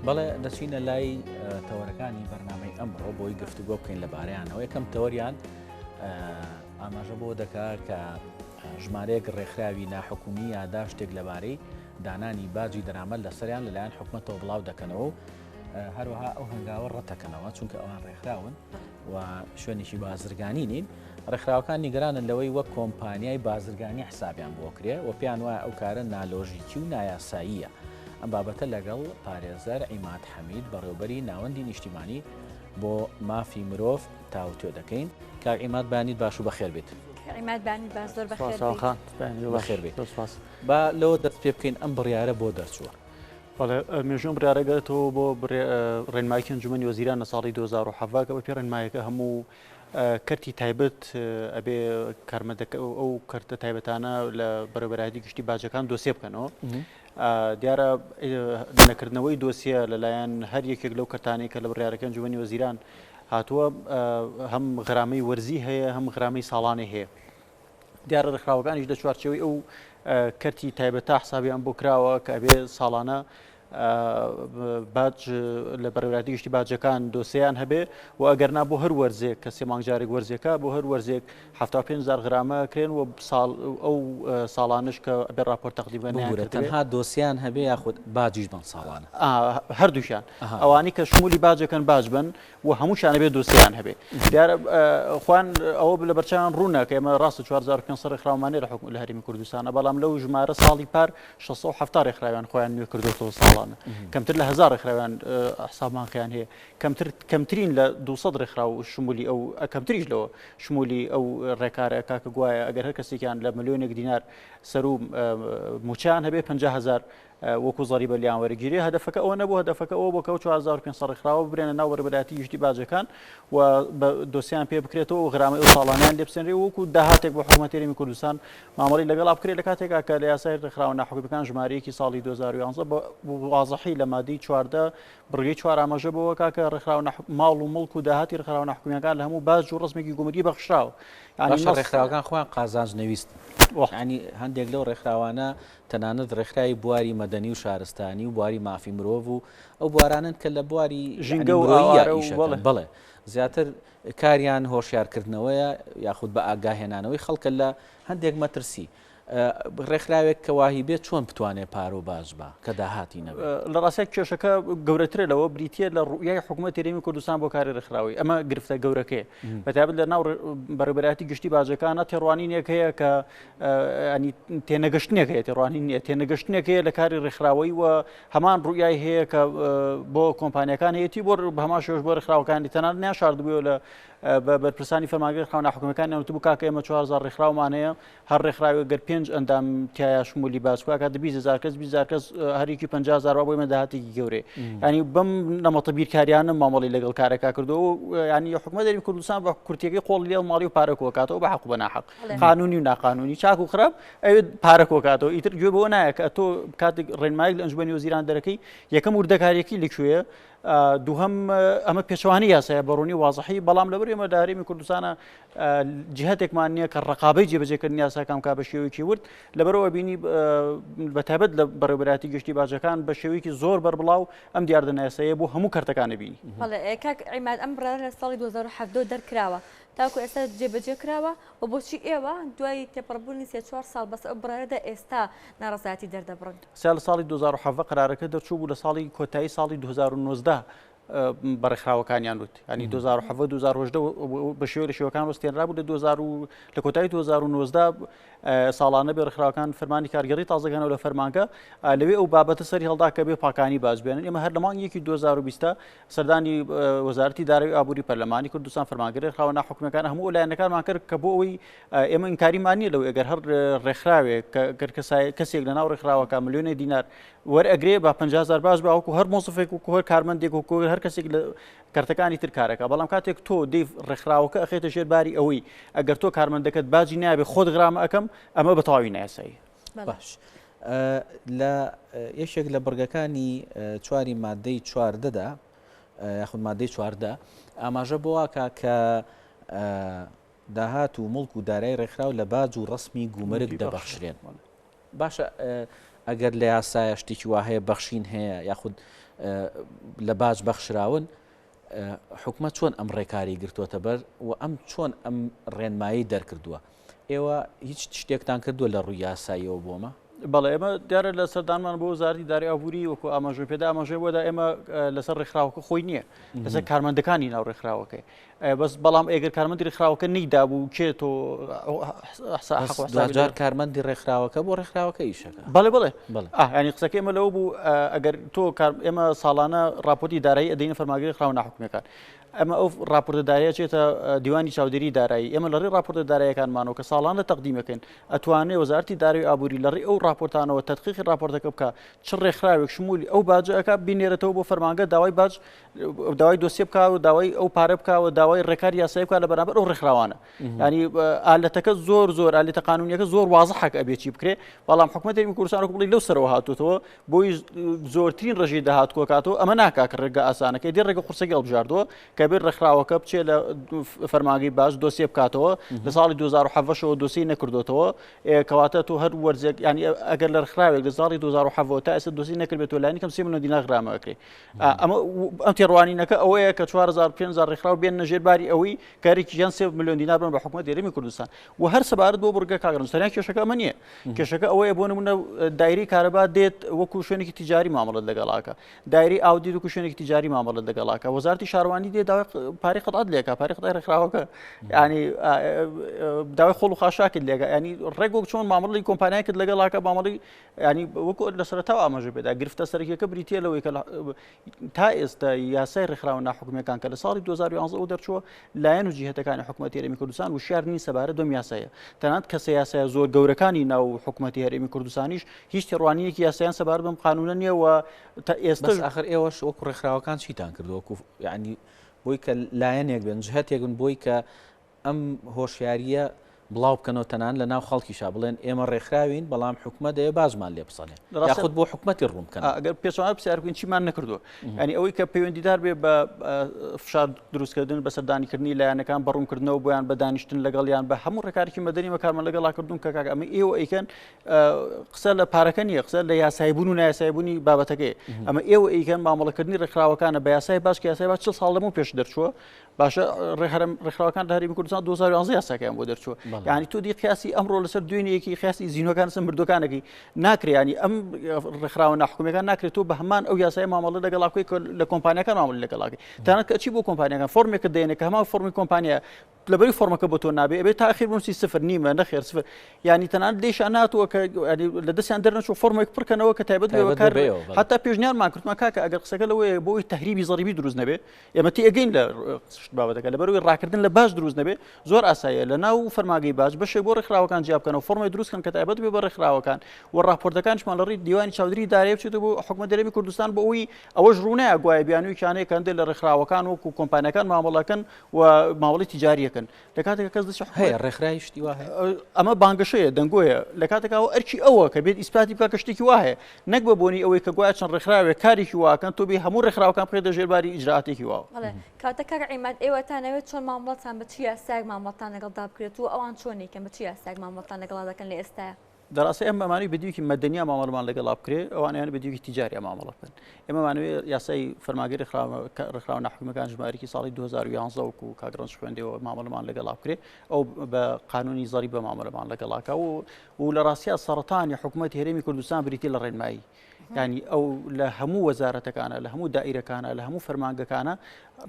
بەڵێ دەچینە لای تەوەرەکانی بەرنامەی ئەمڕۆ بۆی گفتوگۆ بکەین لەبارەیانەوە. یەکەم تەوەریان ئاماژە بۆ دەکا کە ژمارەیەک ڕێکخراوی ناحکومی یاداشتێک لەبارەی دانانی باجی دەرامەت لەسەریان لەلایەن حکومەتەوە بڵاو دەکەنەوە و هەروەها ئەو هەنگاوە ڕەتەکەنەوە چونکە ئەوان ڕێکخراون و شوێنێکی بازرگانی نین. ڕێکخراوەکان نیگەرانن لەوەی وەک کۆمپانیای بازرگانی حسابیان بۆ کرێ و پێیان وایە ئەو کارە نالۆژیکی و نایاساییە. ئەم بابەتە لەگەڵ پارێزەر عیماد حەمید بەڕێوبەری ناوەندی نیشتیمانی بۆ مافی مرۆڤ تاوتوێ دەکەین. کاک عیماد بەیانیت باش و بەخێر بێیت. کاک عیماد بەیانیت باش زۆر بەخێر بێیت. بەخێر بێیت. با لەوە دەست پێ بکەین ئەم بڕیارە بۆ دەرچووە؟ بەڵێ مێژوو ئەم بڕیارە گەڕێتەوە بۆ ڕێنماییکی ئەنجومەنی وەزیران لە ساڵی 2017 کە بەپێی ڕێنمایەکە هەموو کەرتی تایبەت ئەبێ کارمەندەکە ئەو کەرتە تایبەتانە لە بەڕێوەبەرایەتی گشتی باجەکان دۆسیە بکەنەوە. دیارە نەکردنەوەی دۆسیە لەلایەن هەر یەکێک لەو کەرتانەی کە لە بڕیارەکە ئەنجومەنی وەزیران هاتووە هەم غرامەی وەرزی هەیە هەم غرامەی ساڵانەی هەیە. دیارە ڕێکخراوەکانیش لە چوارچێوەی ئەو کەرتی تایبەتە حسابیان بۆ کراوە کە ئەبێ ساڵانە باج لە بەڕێوەبەرایەتی گشتی باجەکان دۆسیان هەبێ و ئەگەر نا بۆ هەر وەرزێک کە سێ مانگ جارێک وەرزێکە بۆ هەر وەرزێک 75 هزار غرامە کرێن و ساڵ ئەو ساڵانش کە ئەبێ راپۆرت تەقدیم بکەن ببورە تەنها دۆسیان هەبێ یاخود باجیش بن ساڵانە؟ هەردووکیان ئەوانی کە شمولی باجەکەن باج بن و هەمووشیان ئەبێ دۆسیەیان هەبێ. دیارە خۆیان ئەوە لە بەرچاویان ڕوونە کە ئێمە ڕاستە 4500 ڕێکخراومان هەیە لە حکوم لە هەرێمی کوردستانە بەڵام لەو ژمارە ساڵی پار 670 ڕێکخراویان خۆیان نوێ کردوێتەوە ساڵانە کەمتر لە 1000 ڕێکخراویان حسابمانخیان هەیە کەمتر کەمترین لە 200 ڕێکخراو شمولی ئەو کەمتریش لەوە شمولی ئەو ڕێکارە کاکە گوایە ئەگەر هەر کەسێکیان لە ملیۆنێک دینار سەرو موچیان هەبێ 500هزار وەکو زەریبە لێیان وەرگیرێ، هەدەفەکە ئەوە نەبوو، هەدەفەکە ئەوە بوو کە ئەو 4500 ڕێکخراوە ببرێنە ناو بەڕێوەبەرایەتی گشتی باجەکان و بە دۆسیان پێ بکرێتەوە و غرامەی ئەو ساڵانەیان لێ بسێنرێ و وەکو داهاتێک بۆ حکوومەتی هەرێمی کوردستان مامەڵەی لەگەڵا بکرێت لە کاتێکا کە لە یاسای ڕێکخراوە ناحکومیەکان ژمارەیەکی ساڵی 2011 بە وازحی لە مادەی 14 بڕگەی چوار ئاماژە بەوە کا کە ڕێکخراوە ماڵ و مڵک و داهاتی ڕێکخراوە ناحکومیەکان لە هەموو باج و ڕەسمێکی گومرگی بەخشراوە. یانی ڕێکخراوەکان خۆیان قازانج نەویستن. یانی هەندێک لەو ڕێکخراوانە تەنانەت ڕێکخراوی بواری مەدەنی و شارستانی و بواری مافی مرۆڤ و ئەو بوارانەن کە لە بواری ژینگە و ئاوارە و بەڵێ. بەڵێ زیاتر کاریان هۆشیارکردنەوەیە یاخود بە ئاگاهێنانەوەی خەڵکە لە هەندێک مەترسی. ڕێکخراوێک کە واهی بێت چۆن بتوانێت پارە و باج با کە داهاتی نەبێت؟ لە ڕاستیا کێشەکە گەورەترە لەوە بریتییە لە ڕوئیای حکوومەتی هەرێمی کوردستان بۆ کاری ڕێکخراوەیی ئەمە گرفتە گەورەکەیە بەتایبەت لە ناو بەڕێوەبەرایەتی گشتی باجەکانە تێڕوانینێک هەیە کە ینی تێنەگەشتنێک هەیە تێڕوانین نییە تێنەگەشتنێک هەیە لە کاری ڕێکخراوەی و هەمان ڕوئیای هەیە کە بۆ کۆمپانیەکان هەیەی بۆ هەمان شێوەش بۆ ڕێکخراوەکانی تەنانەت نیان شاردبووە لە بە بەرپرسانی فەرمانگەی ڕێکخراوە ناحکومیەکانیان وتبوو کاکە ئێمە 4000 ڕێکخراومان هەیە هەر ڕێکخراوێک گەر پێنج ئەندام تایە شمولی باس بکات کاتە 20000 کەس 20000 کەس هەرێکی 50000 وا بۆ ئێمە داهاتێکی گەورەیە ینی بەم نەمەتە بیرکاریانە مامەڵی لەگەڵ کارەکە کردو ینی حکومەت هەرێمی کوردستان بە کورتیەکەی قۆڵ لێڵ ماڵی و پارە کۆکاتەوە بە حەق و بە ناحەق قانونی و ناقانونی چاک و خراپ ئەوێت پارە کۆکاتەوە ئیتر گوێ بەوە نایە کە تۆ کاتێک ڕێنمایەک لە ئەنجومەنی وەزیران دەرەکەی یەکەم وردەکاریەکی لەکوێیە دووهەم ئەمە پێچەوانەی یاسایە بە ڕوونی وازحی بەڵام لەبەر ئێمە لە هەرێمی کوردستانە جهتێکمان نییە کە ڕقابەی جێبەجێکردنی یاساکان بکات بە شێوەیەکی ورد لەبەرەوە بینی بە تایبەت لە بەڕێوەبەرایەتی گشتی باجەکان بە شێوەیەکی زۆر بەربڵاو ئەم دیاردە نایاساییە بۆ هەموو کەرتەکان بینی. بەڵێ کاک عیماد ئەم بڕیارە لە ساڵی 2017 دەرکراوە تاکو ئێستا جێبەجێ کراوە و بۆچی ئێوە دوای تێپەڕبوونی سێ چوار ساڵ بەسەر ئەو بڕیارەدا ئێستا ناڕەزایەتی دەردەبڕن؟ سا لە ساڵی 2017 قەرارەکە دەرچوو بوو لە ساڵی کۆتایی ساڵی 2019 بە ڕێکخراوەکانیان وت ینی 2017 2018 بە شێوە لە شێوەکان وەستێنرابوو لە 2000 لە کۆتایی 2019 ساڵانە بێ ڕێکخراوەکان فەرمانی کارگێڕی تازەکانەوە لە فەرمانگە لەوێ ئەو بابەتە سەری هەڵدا کە بێ پاکانی باج بێنن ئێمە هەر لە مانگی یەکی 2020 سەردانی وەزارەتی دارایی و ئابووری پەرلەمانی کوردستان فەرمانگەی ڕێکخراوە ناحکومیەکان هەموو لایەنەکانمان کرد کە بۆ ئەوەی ئێمە ئینکاریمان نییە لەوەی ئەگەر هەر ڕێکخراوێک کە گەر کەسێک لە ناو ڕێکخراوەکە ملیۆنێ دینار وەرئەگرێ با 50 هزار باش بە وەکو هەر مۆزفێک وەکو هەر کارمەندێک وەکو هەر کەسێک لە کەرتەکانی تر کارەکە بەڵام کاتێک تۆ دەی ڕێکخراوەکە ئەخێتە ژێر باری ئەوەی ئەگەر تۆ کارمەندەکەت باجی نابێ خۆت غرامە ئەەکەم ئەمە بە تەواوی نایاسایی. باش لە یەکێک لە بڕگەکانی چواری مادەی چواردەدا یاخود مادەی چواردە ئاماژە بۆواکە کە داهات و موڵک و دارای ڕێکخراو لە باج و ڕەسمی گومرگ دەبەخشرێن. باشە ئەگەر لە یاسایە شتێکی وا هەیە بەخشین هەیە یاخود لە باج بەخشراون حکومەت چۆن ئەم ڕێکاری گرتووەتە بەر و ئەم چۆن ئەم ڕێنمایی دەرکردووە؟ ئێوە هیچ شتێکتان کردووە لە ڕووی یاساییەوە بۆمە؟ بەڵێ ئێمە دیارە لە سەردانمان بۆ وەزارەتی دارایی ئابووری وەکو ئاماژەم پێدا ئاماژەی بۆدا ئێمە لەسەر ڕێکخراوەکە خۆی نییە لەسەر کارمەندەکانی ناو ڕێکخراوەکەی بەس بەڵام ئێگەر کارمەندی ڕێکخراوەکە نەیدابوو کێ تۆ دواجار کارمەندی ڕێکخراوەکە بۆ ڕێکخراوەکە ئیشەکە بەڵێ بڵێ ینی قسەکە ئێمە لەوە بوو ئەگەر تۆ کار ئێمە ساڵانە راپۆرتی دارایی ئەدەینە فەرمانگەی ڕێکخراوە ناحکومیەکان ئەمە ئەو راپۆرتە دارایە چێتە دیوانی چاودێری دارایی ئێمە لە ڕێی راپۆرتە دارایەکانمانەوە کە ساڵانە تەقدیمەکەین ئەتوانێ وەزارەتی دارایی ئابووری لە ڕێی ئەو راپۆرتانەوە تەدقیقی راپۆرتەکە بکە چ ڕێکخراوێک شمولی ئەو باجە ئەکا بینێرێتەوە بۆ فەرمانگە داوای باج داوای دۆسیە بکا و داوای ئەو پارە بکا و داوای ڕێکاری یاسایی بکا لە بەرامبەر ئەو ڕێکخراوانە ینی ئالەتەکە زۆر زۆر ئالەتە قانونیەکە زۆر وازحەکە ئەبێ چی بکرێ بەڵام حکوومەت هەرێمی کوردستان وەکو بڵێی لەو سەرەوە هاتووەتەوە بۆی زۆرترین ڕێژەی داهات کۆکاتەوە ئەمە ناکا کە ڕێگە ئاسانەکەی دێ ڕێگە قورسەکەی هەڵبژاردووە کە بێت ڕێکخراوەکە بچێ لە فەرمانگەی باج دۆسیە بکاتەوە لە ساڵی 2017ەوە دۆسیەی نەکردوتەوە کەواتە تۆ هەر وەرزێک ینی ئەگەر لە ڕێکخراوێک لە ساڵی 2017 تا ئێستا دۆسیەی نەکردبێت تۆ لانی کەم 3 ملیۆن دینار غرامە ئەکرێ ئەمە ئەم تێڕوانینەکە ئەوەیە کە 4000 5000 ڕێکخراو بێنە ژێر باری ئەوەی کارێکیان 3 ملیۆن دینار بن بە حکوومەت هەرێمی کوردستان و هەر سەبارەت بۆ بڕگە کاک ڕەنج تەنیا کێشەکە ئەمە نییە کێشەکە ئەوەیە بۆ نمونە دایری کارەبا دێت وەکو شوێنێکی تیجاری مامەڵەت لەگەڵاکە دایری ئاو دێت وەکو شوێنێکی تیجاری مامەڵەت لەگەڵاکە وەزارتی شارەوانی دێت داوای پارەی قەتعەت لێکا پارەی قەتعی ڕێکخراوەکە ینی داوای خۆڵ و خاشاکت لێکا ینی ڕێک وەک چۆن مامەڵی کۆمپانیایکت لەگەڵاکە مامەڵی ینی وەکو لە سەرەتاوە ئاماژە پێدا گرفتە سەرەکیەکە بریتە لەوەی کە تا ئێستا یاسای ڕێکخراوە ناحکومیەکان کە لە ساڵی 2011 ەوە دەرچووە لایەن و جیهەتەکانی حکوومەتی هەرێمی کوردستان وشیار نین سەبارەت بەم یاسایە تەنانەت کەسە یاسایە زۆر گەورەکانی ناو حکوومەتی هەرێمی کوردستانیش هیچ تێڕوانینێکی یاسایان سەبارەت بەم قانونە نییە و تا ئێستا بەس ئاخر ئێوەش وەکو ڕێکخراوەکان چیتان کردووە وەکو یعنی بۆی کە لایەنێک بن جهەتێک بن بۆی کە ئەم هۆشیارییە بڵاو بکەنەوە تەنانەت لە ناو خەڵکیشا بڵێن ئێمە ڕێکخراوین بەڵام حکومەت دەیەوێت باجمان لێ بسەنێ یاخود بۆ حکومەتی ڕوون بکەنەوە. ئەگەر پێچەوانە پرسیار بکەین چیمان نەکردووە؟ یانی ئەوەی کە پەیوەندیدار بێ بە فشار دروستکردن بە سەردانیکردنی لایەنەکان بە ڕوونکردنەوە بۆیان بە دانیشتن لەگەڵیان بە هەموو ڕێکارێکی مەدەنی مەکارمان لەگەڵا کردوون کە کاک ئەمە ئێوە ئەیکەن قسە لە پارەکە نییە قسە لە یاساییبوون و نایاساییبوونی بابەتەکەی ئەمە ئێوە ئەیکەن مامەڵەکردنی ڕێکخراوەکانە بە یاسای باج کە یاسای باج 40 ساڵ لەمەو پێش دەرچووە باشە ڕێهرم ڕێکخراوەکان لە هەرێمی کوردستان 2011 یاساکەیان بۆ دەرچووە یعنی تۆ دی قیاسی ئەمڕۆ لەسەر دوێنێکی قیاسی زینۆکان سەر مردوەکانەکەی ناکرێ ینی ئەم ڕێکخراوە ناحکومیەکان ناکرێت تۆ بە هەمان ئەو یاسای مامەڵە لەگەڵاکەی لە کۆمپانیەکان مامەڵە لەگەڵاکەی تەنانەت کە چی بۆ کۆمپانیەکان فۆرمێکت دێنێ کە هەمان فۆرمی کۆمپانیا لەبەری فۆرمەکە بۆ تۆ نابێ ئەبێ تاخیر بنووسی سفر نیمە نەخێر سفر ینی تەنانەت لێشان ناتوە کە لە دەستیان دەرنەچوو فۆرمێک پڕکەنەوە کە تایبەت بێ بەکار حتا پێشنیارمان کردمان کاکە ئەگەر قسەکە لەوەیە بۆی تهریبی زەریبی دروست نەبێ ئێمە تێئەگەین لە بابەتەکە لەبەرئەوەی ڕاکردن لە باج دروست نەبێ زۆر ئاساییە لە ناو فەرماگەی باج بەشێک بۆ ڕێکخراوەکان جیا بکەنەوە فۆرمێک دروست کەن کە تایبەت بێ بە ڕێکخراوەکان و ڕاپۆرتەکانیشمان لە ڕێی دیوانی چاودێری دارایی بچێتەوە بۆ حکومەت هەرێمی کوردستان بۆ ئەوەی ئەوەش ڕوونایە گوایە بیانوویەکیان هەیە کە هەندێک لە ڕێکخراوەکان وەکو کۆمپانیاکان مامەڵەکەن و مامەڵەی تیجاریەکەن لە کاتێکا کەس دەستی حکومەت هەیە ڕێکخراوی شتی وا هەیە؟ ئەمە بانگەشەیە، دەنگۆیە، لە کاتێکا ئەوە ئەرکی ئەوە کە بێت ئیسپاتی بکات کە شتێکی وا هەیە، نەک بە بۆنەی ئەوەی کە گوایە چەند ڕێکخراوێک کارێکی وا ئەکەن تۆ بێی هەموو ڕێکخراوەکان بخەیتە ژێر باری ئیجرائاتێکی واوە. بەڵێ کەواتە کاک عیماد ئێوە ئەتانەوێت چۆن مامەڵەتان بە چ یاسایەک مامەڵەتان لەگەڵدا بکرێت و ئەوان چۆن ئەیکەن بە چ یاسایەک مامەڵەتان لەگەڵا دەکەن لە ئێستایا؟ دەڕاستی ئێمە ئەمانەوێت بە دیوێکی مەدەنیا مامەڵەمان لەگەڵا بکرێ، ئەوان ئەیانەوێت بە دیوێکی تیجاریا مامەڵە بکەن. ئێمە ئەمانەوێت یاسای فەرمانگەی ڕێکخراوە ناحکومیەکان ژمارەیەکی ساڵی 2011 وەکو کاک ڕەنج خوێندەوە مامەڵەمان لەگەڵا بکرێ، ئەو بە قانونی زەریبە مامەڵەمان لەگەڵاکا و لە ڕاستیا سەرەتانی حکوومەتی هەرێمی کوردستان بریتی لە ڕێنمایی. ینی ئەو لە هەموو وەزارەتەکانە لە هەموو دائیرەکانە لە هەموو فەرمانگەکانە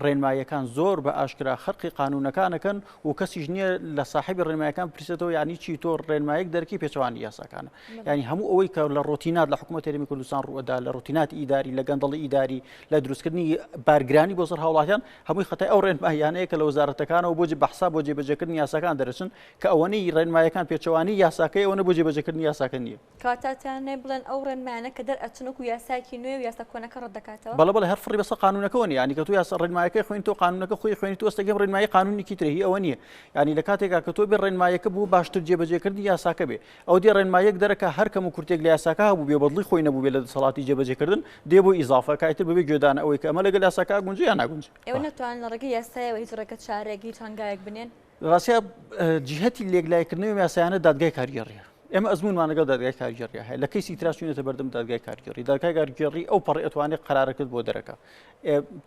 ڕێنماییەکان زۆر بە ئاشکرا خەرقی قانونەکانەکەن و کەسیش نییە لە ساحبی ڕێنمایەکان پرسێتەوە یعنی چی تۆ ڕێنمایەک دەرکی پێچوانی یاساکانە یعنی هەموو ئەوەی کە لە ڕۆتینات لە حکوومەت هەرێمی کوردستان ڕووەدا لە ڕۆتینات ئیداری لە گەندەڵی ئیداری لە دروستکردنی بارگرانی بۆ سەر هاوڵاتیان هەمووی خەتای ئەو ڕێنماییانەیە کە لە وەزارەتەکانەوە بۆ بەحساب بۆ جێبەجێکردنی یاساکان دەرەچن کە ئەوەنەی ڕێنمایەکان پێچەوانی یاساکەی ئەوەنە بۆ جێبەجێکردنی یاساکە نییە. کەواتە ئەتوانێ بڵێن ئەو ڕێنمایانە کە دەرئەچن وەکو یاسایەکی نوێ و یاسا کۆنەکە ڕەت دەکاتەوە؟ بەڵێ بەڵێ هەر فڕی بەسەر قانوونەکەوە نییە یانی کە تۆ یاسا ڕێنمایەکەی خوێنی تۆ قانوونەکە خۆی خوێنی تۆ ئەستەگەم ڕێنمایی قانوونێکی ترە هی ئەوە نییە یانی لە کاتێکا کە تۆ بێ ڕێنمایەکە بۆ باشتر جێبەجێکردنی یاساکە بێ ئەو دێ ڕێنمایەک دەرەکا هەر کەم و کورتێک لە یاساکە هەبوو بێ بەدڵی خۆی نەبوو بێ لە دەسەڵاتی جێبەجێکردن دێ بۆ ئیزافە کە ئیتر بەبێ گوێدانە ئەوەی کە ئەمە لەگەل یاساکە ئەگونجێ یان ناگونجێ. ئێوە ناتوانن لە ڕێگەی یاسایەوە هیچ ڕێگە چارەیەک هیچ هەنگاوێک بنێن؟ لە ڕاستیا جیهەتی لێکلایکردنەوەی ئەم یاسایانە دادگای کارگێڕییە. ئێمە ئەزموونمان لەگەڵ دادگای کارگێڕییا هەیە لە کەیسی ترا چوینەتە بەردەم دادگای کارگێڕی دادگای کارگێڕی ئەو پەڕی ئەتوانێت قەرارەکەت بۆ دەرەکە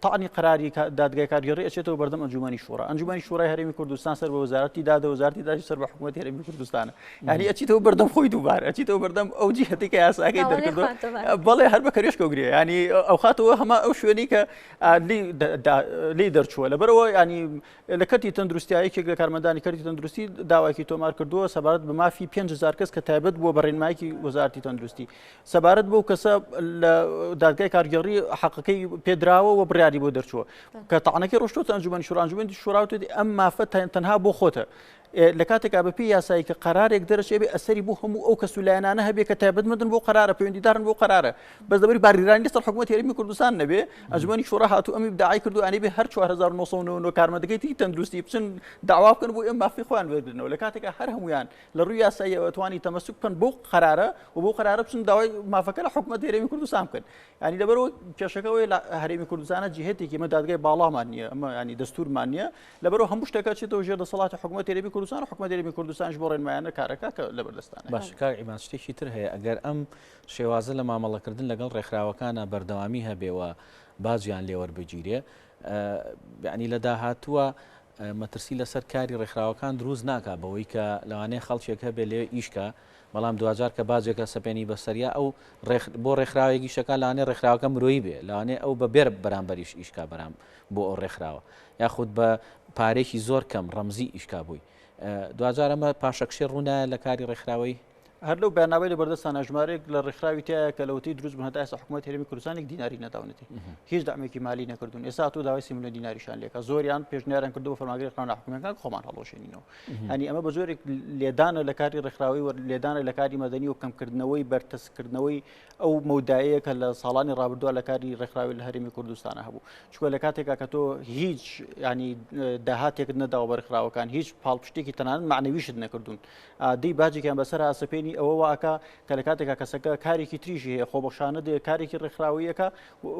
تەعنی قەراری دادگای کارگێڕی ئەچێتەوە بەردەم ئەنجومەنی شورا ئەنجومەنی شورای هەرێمی کوردستان سەر بە وەزارەتی دادە وەزارەتی دادی سەر بە حکوومەتی هەرێمی کوردستانە یعنی ئەچیتەوە بەردەم خۆی دووبارە ئەچیتەوە بەردەم ئەو جیهەتی کە یاساکەی دەرکردووە بەڵێ هەر بە کەرێشکە گرێ ینی ئەو خاتەوە هەمە ئەو شوێنی کە لی دەرچووە لەبەرەوە ینی لە کەرتی تەندروستیا یەکێک لە کارمەندانی کەرتی تەندروستی داوایەکی تۆمار کردووە سەبارەت بە مافی 5000 کەس کە تایبەت بووە بە ڕێنمایەکی وەزارەتی تەندروستی سەبارەت بەو کەسە لە دادگای کارگێڕی حەقەکەی پێدراوە و بڕیاری بۆ دەرچووە کە تەعنەکەی ڕۆشتۆتە ئەنجومەنی شورا ئەنجومەنی شورا وتویەتی ئەم مافە تەنها بۆ خۆتە لە کاتێکا بەپێی یاسایی کە قەرارێک دەرەچێ بێ ئەسەری بۆ هەموو ئەو کەس و لایەنانە هەبێ کە تایبەتمەندن بۆ قەرارە پەیوەندیدارن بۆ قەرارە بەس لەبەری بارگرانی لەسەر حکوومەتی هەرێمی کوردستان نەبێ ئەنجومەنی شورا هاتوو ئەمی داعای کردو ئەنی بێ هەر 4999 کارمەندەکەی تری تەندروستی بچن داوا بکەن بۆ ئێم مافی خۆیان وەرگرنەوە لە کاتێکا هەر هەمویان لە ڕووی یاساییەوە توانی تەمەسوک بکەن بۆ قەرارە و بۆ قەرارە بچن داوای مافەکە لە حکوومەت هەرێمی کوردستان بکەن ینی لەبەرەوە کێشەکە ئەوەیە لە هەرێمی کوردستانە جیهتێکی ئمە دادگای باڵامان نییە ئەمە ینی دەستورمان نییە لەبەرەوە هەموو شتێکە چێتەوە ژێر دەسەڵاتی حکوومەت هەرێمی کوردستان و حکوومەت هەرێمی کوردستانش بۆ ڕێنمایانە کارەکە کە لەبەردەستانە باش کاک عیماد شتێکی تر هەیە ئەگەر ئەم شێوازە لە مامەڵەکردن لەگەڵ ڕێکخراوەکانە بەردەوامی هەبێ و باجیان لێ وەربگیرێ یعنی لە داهاتووە مەترسی لەسەر کاری ڕێکخراوەکان دروست ناکا بەوەی کە لەوانەیە خەڵکێک هەبێ لێ ئیشکا بەڵام دواجار کە باجێکە سەپێنی بەسەریا ئەو بۆ ڕێکخراوێک ئیشەکە لەوانەیە ڕێکخراوەکە مرۆیی بێ لەوانەیە ئەو بە بێر بەرامبەریش ئیشکا بەرام بۆ ئەو ڕێکخراوە یاخود بە پارێکی زۆر کەم ڕەمزی ئیشکا بووی دواجار ئەمە پاشەکشێ ڕوونایە لە کاری ڕێکخراوەی هەر لەو بەیاننامەی لە بەردەستانە ژمارەیەک لە ڕێکخراوی تایە کە لەوەتەی دروست بوون هەتا ئێستا حکوومەت هەرێمی کوردستان یەک دیناری نەداونەتی هیچ دەعمێکی مالی نەکردوون ئێستا تۆ داوای سی ملیۆن دیناریشان لێکا زۆریان پێشنیاریان کردووە فەرمانگەی ڕێکخراوە ناحکومیەکان خۆمان هەڵوەشێنینەوە هەنی ئەمە بە جۆرێک لێدانە لە کاری ڕێکخراوی و لێدانە لە کاری مەدەنی و کەمکردنەوەی بەرتەسکردنەوەی ئەو مەودایەیە کە لە ساڵانی ڕابردووە لە کاری ڕێکخراوی لە هەرێمی کوردستانە هەبوو چونکە لە کاتێکا کە تۆ هیچ ینی داهاتێکت نەداوە بە ڕێکخراوەکان هیچ پاڵپشتێکی تەنانەت معنەویشت نەکردوون دەی باجێکیان بەسەر ئاسەپێنی ئەوە واکە کە لە کاتێکا کەسەکە کارێکی تریژی هەیە خۆبەخشانە دێ کارێکی ڕێکخراویەکە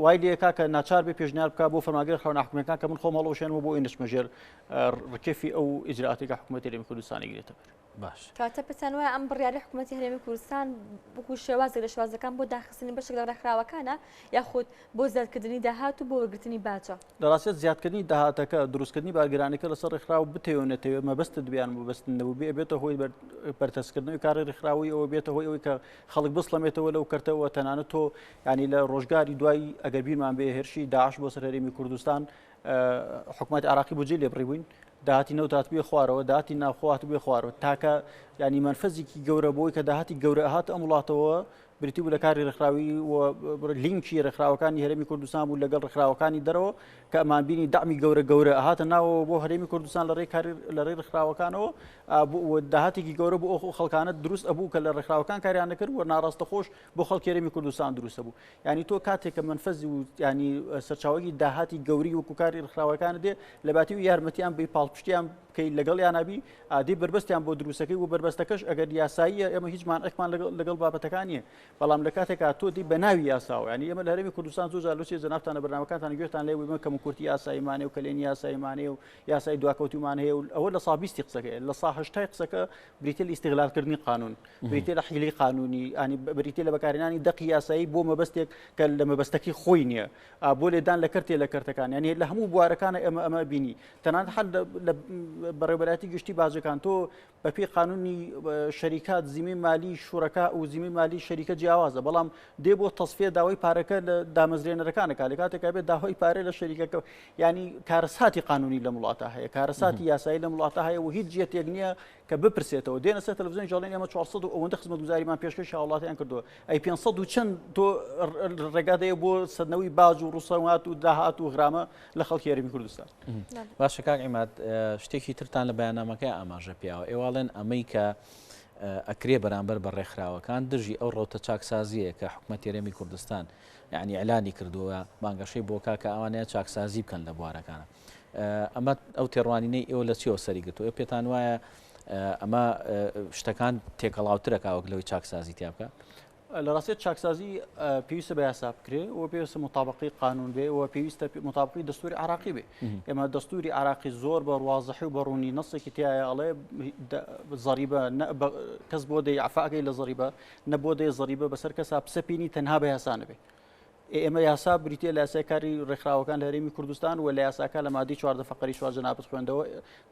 وای لێکا کە ناچار بێ پێشنیار بکە بۆ فەرمانگەی ڕێکخراوە ناحکومیەکان کە من خۆم هەڵوەشێنمەوە بۆ ئەوەی نەچمە ژێر ڕکێفی ئەو ئیجرائاتێک کە حکوومەتی هەرێمی کوردستانی گرێتە بەر. باش. کەواتە پێتان وایە ئەم بڕیارەی حکوومەتی هەرێمی کوردستان وەکوو شێوازێک لە شێوازەکان بۆ داخستنی بەشێک لە ڕێکخراوەکانە یاخود بۆ زیادکردنی داهات و بۆ وەرگرتنی باجە؟ لە ڕاستیا زیادکردنی داهاتەکە، دروستکردنی بارگرانیەکە لەسەر ڕێکخراو بتەوێ و نەتەوێ، مەبەستت بێ یان مەبەستت نەبووبێ، ئەبێتە هۆی بەرتەسکردنەوەی کاری ڕێکخراوەیی، ئەوە بێتە هۆی ئەوەی کە خەڵک بسڵەمێتەوە لەو کەرتە و تەنانەت تۆ یانی لە ڕۆژگاری دوای ئەگەر بیرمان بێ هێرشی داعش بۆ سەر هەرێمی کوردستان حکومەتی عراقی بودجەی لێ بڕیبووین، داهاتی نەوت هاتبوویە خوارەوە، داهاتی ناوخۆ هاتبوویە خوارەوە، تاکە یانی مەنفەزێکی گەورە بۆی کە داهاتی گەورە هاتە ئەم وڵاتەوە بریتی بوو لە کاری ڕێکخراوی و لینکی ڕێکخراوەکانی هەرێمی کوردستان بوو لەگەڵ ڕێکخراوەکانی دەرەوە کە ئەمان بینی دەعمی گەورە گەورە هاتە ناوەوە بۆ هەرێمی کوردستان لە ڕێی کاری لە ڕێی ڕێکخراوەکانەوە داهاتێکی گەورە بۆ ئەو خەڵکانە دروست ئەبوو کە لە ڕێکخراوەکان کاریان دەکرد و ناڕاستەخۆش بۆ خەڵکی هەرێمی کوردستان دروستە بوو ینی تۆ کاتێک کە مەنفەزی و ینی سەرچاوەی داهاتی گەوری وەکو کاری ڕێکخراوەکان دێ لە باتی و یارمەتیان بی پاڵپشتیان بکەیت لەگەڵیانا بی ئادەی بەربەستیان بۆ دروستەکەی و بەربەستەکەش ئەگەر یاساییە ئێمە هیچ مانعێکمان لەگەڵ بابەتەکان نییە بەڵام لە کاتێکا تۆ دی بە ناوی یاساوە ینی ئێمە لە هەرێمی کوردستان زۆر جار لۆچێ جەنابتان لە بەرنامەکانتان گوێتان لێ بوو کەم و کورتی یاساییمانێ و کەلێنی یاساییمانێ و یاسای دواکەوتومان هەیە و ئەوە لە سا بیستی قسەکەیە لە سا هەشتای قسەکە بریتە لە ئیستغلالکردنی قانون بریتە لە حیلەی قانونی ینی بریتە لە بەکارهێنانی دەقی یاسایی بۆ مەبەستێک کە لە مەبەستەکەی خۆی نییە بۆ لێدان لە کەرتێ لە کەرتەکان یعنی لە هەموو بوارەکانە ئێمە ئەمە بینی تەنانەت هەر لە بەڕێوەبەرایەتی گشتی باجەکان تۆ بەپێی قانونی شەریکات زیمەی مالی شورەکا و زیمەی مالی شەریکە جیاوازە بەڵام دێ بۆ تەسفیە داوای پارەکە لە دامەزرێنەرەکانەکە لە کاتێکا بێت داوای پارە لە شەریکەکە ینی کارەساتی قانونی لەم وڵاتە هەیە کارەساتی یاسایی لەم وڵاتە هەیە و هیچ جێتێک نییە کە بپرسێتەوە دێنە سەر تەلەڤزیۆن ژاڵێن ئێمە 400 و ئەوەندە خزمەتگوزاریمان پێشکەشی هاوڵاتیان کردووە ئەی 500 و چەند تۆ ڕێگا دەیە بۆ سەندنەوەی باج و ڕوسەوات و داهات و غرامە لە خەڵکی هەرێمی کوردستان. باشە کاک عیماد شتێکی ترتان لە بەیاننامەکەی ئاماژە پیاوە ئێواڵێن ئەمەی کە ئەکرێ بەرامبەر بە ڕێکخراوەکان دژی ئەو ڕەوتە چاکسازیە کە حکومەت هەرێمی کوردستان یعنی ئیعلانی کردووە بانگەشەی بۆکا کە ئەوانەیە چاکسازی بکەن لە بوارەکانە ئەمە ئەو تێڕوانینەی ئێوە لە چیەوە سەری گرتووە ئێوە پێتان وایە ئەمە شتەکان تێکەڵاوترەکە وەک لەوەی چاکسازی تیا بکە؟ لە ڕاستیدا چاکسازی پێویستە بە یاسا بکرێ و پێویستە مطابقی قانون بێ و پێویستە مطابقی دەستوری عراقی بێ ئێمە دەستوری عراقی زۆر بە وازحی و بەڕوونی نەسێکی تایە ئەڵێ زەریبە کەس بۆ دەی عفاکەی لە زەریبە نە بۆ دەی زەریبە بەسەر کەسا پسەپینی تەنها بە یاسا نەبێ. ئێمە یاسا بریتە لە یاسای کاری ڕێکخراوەکان لە هەرێمی کوردستان و لە یاساکە لە مادەی 14 فقری 4 جەنابت خوێندەوە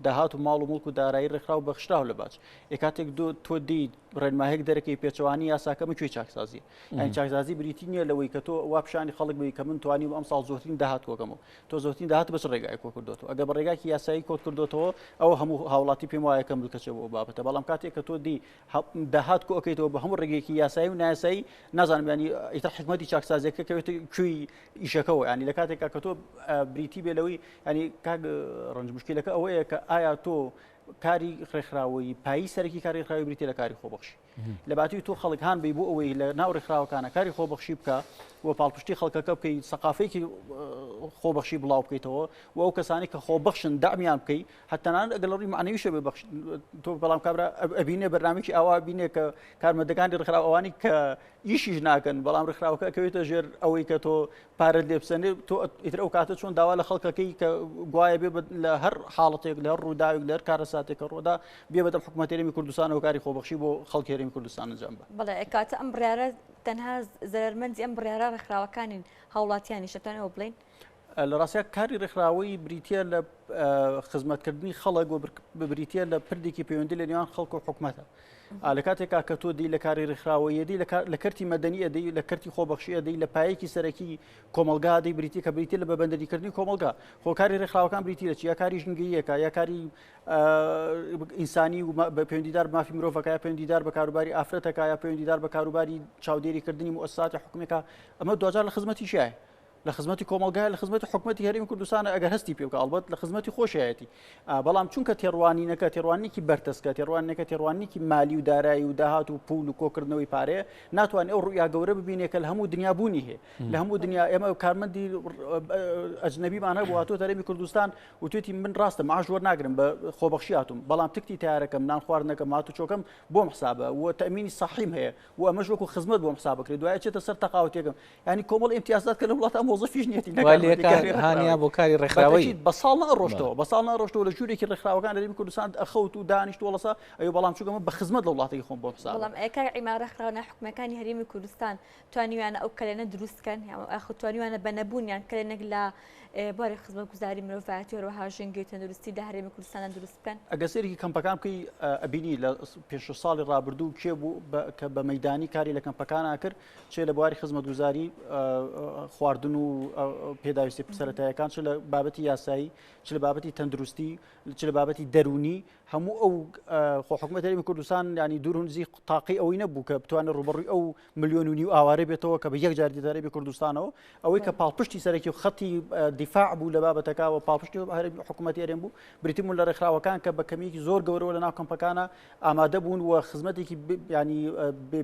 داهات و ماڵ و مڵک و دارایی ڕێکخراو بەخشراو لە باج ئێ کاتێک تۆ دیت ڕێنمایەک دەرەکەی پێچەوانی یاساکە من کوێی چاکسازی یانی چاکسازی بریتی نییە لەوەی کە تۆ وا پیشانی خەڵک بی کە من توانیم ئەم ساڵ زۆرترین داهات کۆکەمەوە تۆ زۆرترین داهات بە چ ڕێگای کۆ کردوەوە ئەگەر بە ڕێگاکی یاسایی کۆت کردوەوە ئەو هەموو هاوڵاتی پێم وایە کە ملکەچە بۆ بابەتە بەڵام کاتێک کە تۆ دی داهات کۆ ئەکەیتەوە بە هەموو ڕێگەیەکی یاسایی و نایاسایی نازانم ینی ئیتر حکمەتی چاکسازیەکە کەوێت کوێی ئیشەکەەوە ینی لە کاتێکا کە تۆ بریتی بێ لەوەی ینی کاک ڕەنج مشکلەکە ئەوەیە کە ئایا تۆ کاری ڕێکخراوەیی پایی سەرەکی کاری ڕێکخراوی بریتیە لە کاری خۆبەخشی لە باتی تۆ خەڵک هان بی بۆ ئەوەی لە ناو ڕێکخراوەکانە کاری خۆبەخشی بکە و پاڵپشتی خەڵکەکە بکەی سەقافێکی خۆبەخشی بڵاو بکەیتەوە و ئەو کەسانی کە خۆبەخشن دامیان بکەی حتەنان ئەگەر لە ڕووی معنەویشە بێ بەخش تۆ بەڵام کابرا ئەبینێ بەرنامێکی ئاوا بینێ کە کارمەندەکانی ڕێکخراو ئەوانی کە ئیشیش ناکەن بەڵام ڕێکخراوەکە ئەکەوێتە ژێر ئەوەی کە تۆ پارەت لێ بسەنێ تۆ ئیتر ئەو کاتە چۆن داوا لە خەڵکەکەی کە گوایە بێ لە هەر حاڵەتێک لە هەر ڕووداوێک لە هەر کارەساتێک کە ڕوودا بێ بەدەم حکوومەت هەرێمی کوردستانەوە کاری خۆبەخشی بۆ خەڵکی هەرێمی کوردستان ئەنجام بە. بەڵێ کاتە ئەم بڕیارە تەنها زەرەرمەندی ئەم بڕیارە ڕێکخراوەکانین هاوڵاتیانیش دەتوانین ئەوە بڵێین؟ لە ڕاستیا کاری ڕێکخراوەیی بریتییە لە خزمەتکردنی خەڵک و بریتییە لە پردێکی پەیوەندی لە نێوان خەڵک و حکومەتە. لە کاتێکا کە تۆ دی لە کاری ڕێکخراوەیەدی لە کەرتی مەدەنی ئەدەی لە کەرتی خۆبەخشی ئەدەی لە پایەکی سەرەکی کۆمەلگا دی بریتی کە بریتی لە بەبەندەریکردنی کۆمەلگا خۆکاری ڕێکخراوەکان بریتی لە چی یا کاری ژینگەیەکە یا کاری ئینسانی و پەیوەندیدار مافی مرۆڤەکە یا پەیوەندیدار بە کاروباری ئافرەتەکە یا پەیوەندیدار بە کاروباری چاودێریکردنی موسساتی حکومیەکە ئەمە دوجار لە خزمەتی شایە لە خزمەتی کۆمەڵگایە لە خزمەتی حکومەتی هەرێمی کوردستانە ئەگەر هەستی پێ بکا ئەڵبەت لە خزمەتی خۆشیایەتی بەڵام چونکە تێڕوانینەکە تێڕوانینێکی بەرتەسکە تێڕوانینەکە تێڕوانینێکی مالی و دارایی و داهات و پول و کۆکردنەوەی پارەیە ناتوانێت ئەو ڕویا گەورە ببینێ کە لە هەموو دنیا بوونی هەیە لە هەموو دنیا ئێمە کارمەندی ئەجنەبیمان هەبوو هاتووە هەرێمی کوردستان وتوێتی من ڕاستە معاش وەرناگرم بە خۆبەخشی هاتووم بەڵام تکتی تارەکەم نان خواردنەکەم هاتوچۆکەم بۆم حسابە و تەمینی سەحیم هەیە و ئەمەش وەکو خزمەت بۆم حساب بکرێت دوای چێتە سەر تەقاوتێکم ینی کۆمەڵ ئیمتیازات کە لە وڵاتە مۆزەفیش نیەتی هانیا بۆ کاری ڕێکخراوەی بە ساڵ نەڕۆشتەوە بە ساڵ نەڕۆشتەوە لە ژوورێکی ڕێکخراوەکان لە هەرێمی کوردستان ئەخەوت و دانیشت وەڵسا ئەو بەڵام چونکە من بە خزمەت لە وڵاتەکەی خۆم بۆم حساب بەڵام ئەی کاک عیماد ڕێکخراوە ناحکومیەکانی هەرێمی کوردستان توانیویانە ئەو کەلێنە دروست کەن یاخود توانیویانە بە نەبوونیان کەلێنێک لە بواری خزمەتگوزاری مرۆڤایەتی هەروەها ژینگەی تەندروستی لە هەرێمی کوردستاندا دروست بکەن؟ ئەگەر سەیرێکی کەمپەکان بکەی ئەبینی لە پێش ساڵی ڕابردوو کێ بوو کە بە مەدانی کاری لە کەمپەکان ئاکرد چێ لە بواری خزمەتگوزاری خواردن و پێداویستی سەرەتایەکان چ لە بابەتی یاسایی چ لە بابەتی تەندروستی چ لە بابەتی دەرونی هەموو ئەو خۆ حکومەت هەرێمی کوردستان ینی دوور و نزیک تاقی ئەوەی نەبوو کە بتوانێت ڕوبەڕووی ئەو ملیۆن و نیو ئاوارە بێتەوە کە بە یەک جار دیدارەی کوردستانەوە ئەوەی کە پاڵپشتی سەرەکی و خەتی دیفاع بوو لە بابەتەکە و پاڵپشتی حکوومەتی هەرێم بوو بریتی بوون لە ڕێکخراوەکان کە بە کەمیەکی زۆر گەورەوە لە ناو کەمپەکانە ئامادە بوون و خزمەتێکی ینی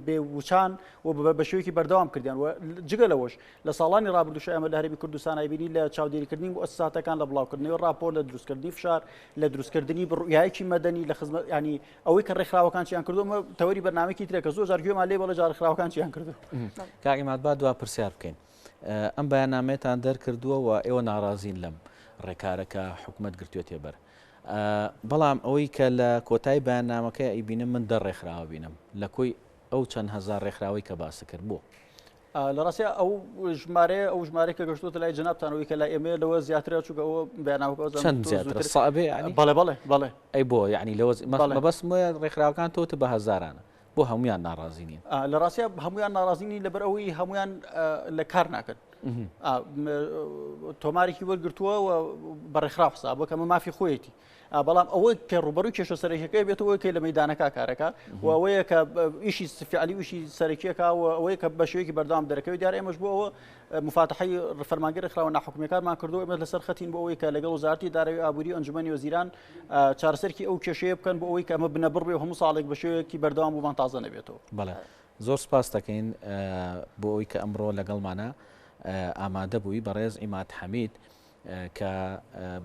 بێ وچان و بە شێوەیەکی بەردەوام کردیان و جگە لەوەش لە ساڵانی ڕابردووش ئێمە لە هەرێمی کوردستان ئەیبینی لە چاودێریکردنی موئەسساتەکان لە بڵاوکردنەوەی ڕاپۆرت لە دروستکردنی فشار لە دروستکردنی بڕیایەکی مەدەنی لە خزمەت ینی ئەوەی کە ڕێکخراوەکان چیان کردو ئەمە تەوەری بەرنامەیەکی ترە کە زۆر جار گوێمان لێ بەڵێ جا ڕێکخراوەکان چیان کردو. کاک عیماد با دوا پرسیار بکەین ئەم بەیاننامەیەتان دەرکردووە و ئێوە ناڕازین لەم ڕێکارە کە حکومەت گرتوێتێ بەر بەڵام ئەوەی کە لە کۆتای بەیاننامەکەی ئەیبینم من دە ڕێکخراوە بینم لە کۆی ئەو چەند هەزار ڕێکخراوەی کە باست کرد بۆ؟ لە ڕاستیا ئەو ژمارەیە ئەو ژمارەیە کە گەشتووەتە لای جەنابتان ئەوەی کە لای ئێمەیە لەوە زیاترە چونکە ئەوە بەیاننامەکە ئەو چەند زیاترە سەعبێ یعنی بەڵێ بەڵێ بەڵێ ئەی بۆ یعنی لەوە مەبەستم وایە ڕێکخراوەکان تۆ بە هەزارانە بۆ هەمویان ناڕازی نین؟ لە ڕاستیا هەمویان ناڕازی نین لەبەر ئەوەی هەمویان لە کار ناکەن تۆمارێکی وەرگرتووە و بە ڕێکخراو حساب بکە ئەمە مافی خۆیەتی بەڵام ئەوەی کە ڕوبەڕووی کێشە سەرەکیەکەی بێتەوە کە لە مەدانەکە کارەکە و ئەوەیە کە ئیشی فعلی وشی سەرەکیەکە و ئەوەیە کە بە شێوەیەکی بەردەوام دەرەکەوێت دیارە ئێمەش بۆ ئەوە مفاتحەی فەرمانگەی ڕێکخراوە ناحکومیەکانمان کردو ئێمە لەسەر خەتین بۆ ئەوەی کە لەگەڵ وەزارەتی دارایی و ئابووری و ئەنجومەنی وەزیران چارەسەرکی ئەو کێشەیە بکەن بۆ ئەوەی کە ئەمە بنەبڕ بێ و هەموو ساڵێک بە شێوەیەکی بەردەوام بۆمان تازە نەبێتەوە. بەڵێ زۆر سپاس دەکەین بۆ ئەوەی کە ئەمڕۆ لەگەڵمانە ئامادە بووی بەڕێز عیماد حەمید. کە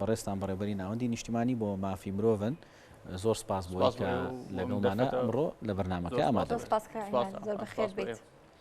بەڕێزتان بەڕێوبەری ناوەندی نیشتیمانی بۆ مافی مرۆڤن زۆر سپاس بۆ کە لەگەڵمانە ئەمڕۆ لە بەرنامەکە ئامادە زۆر بەخێر بیت.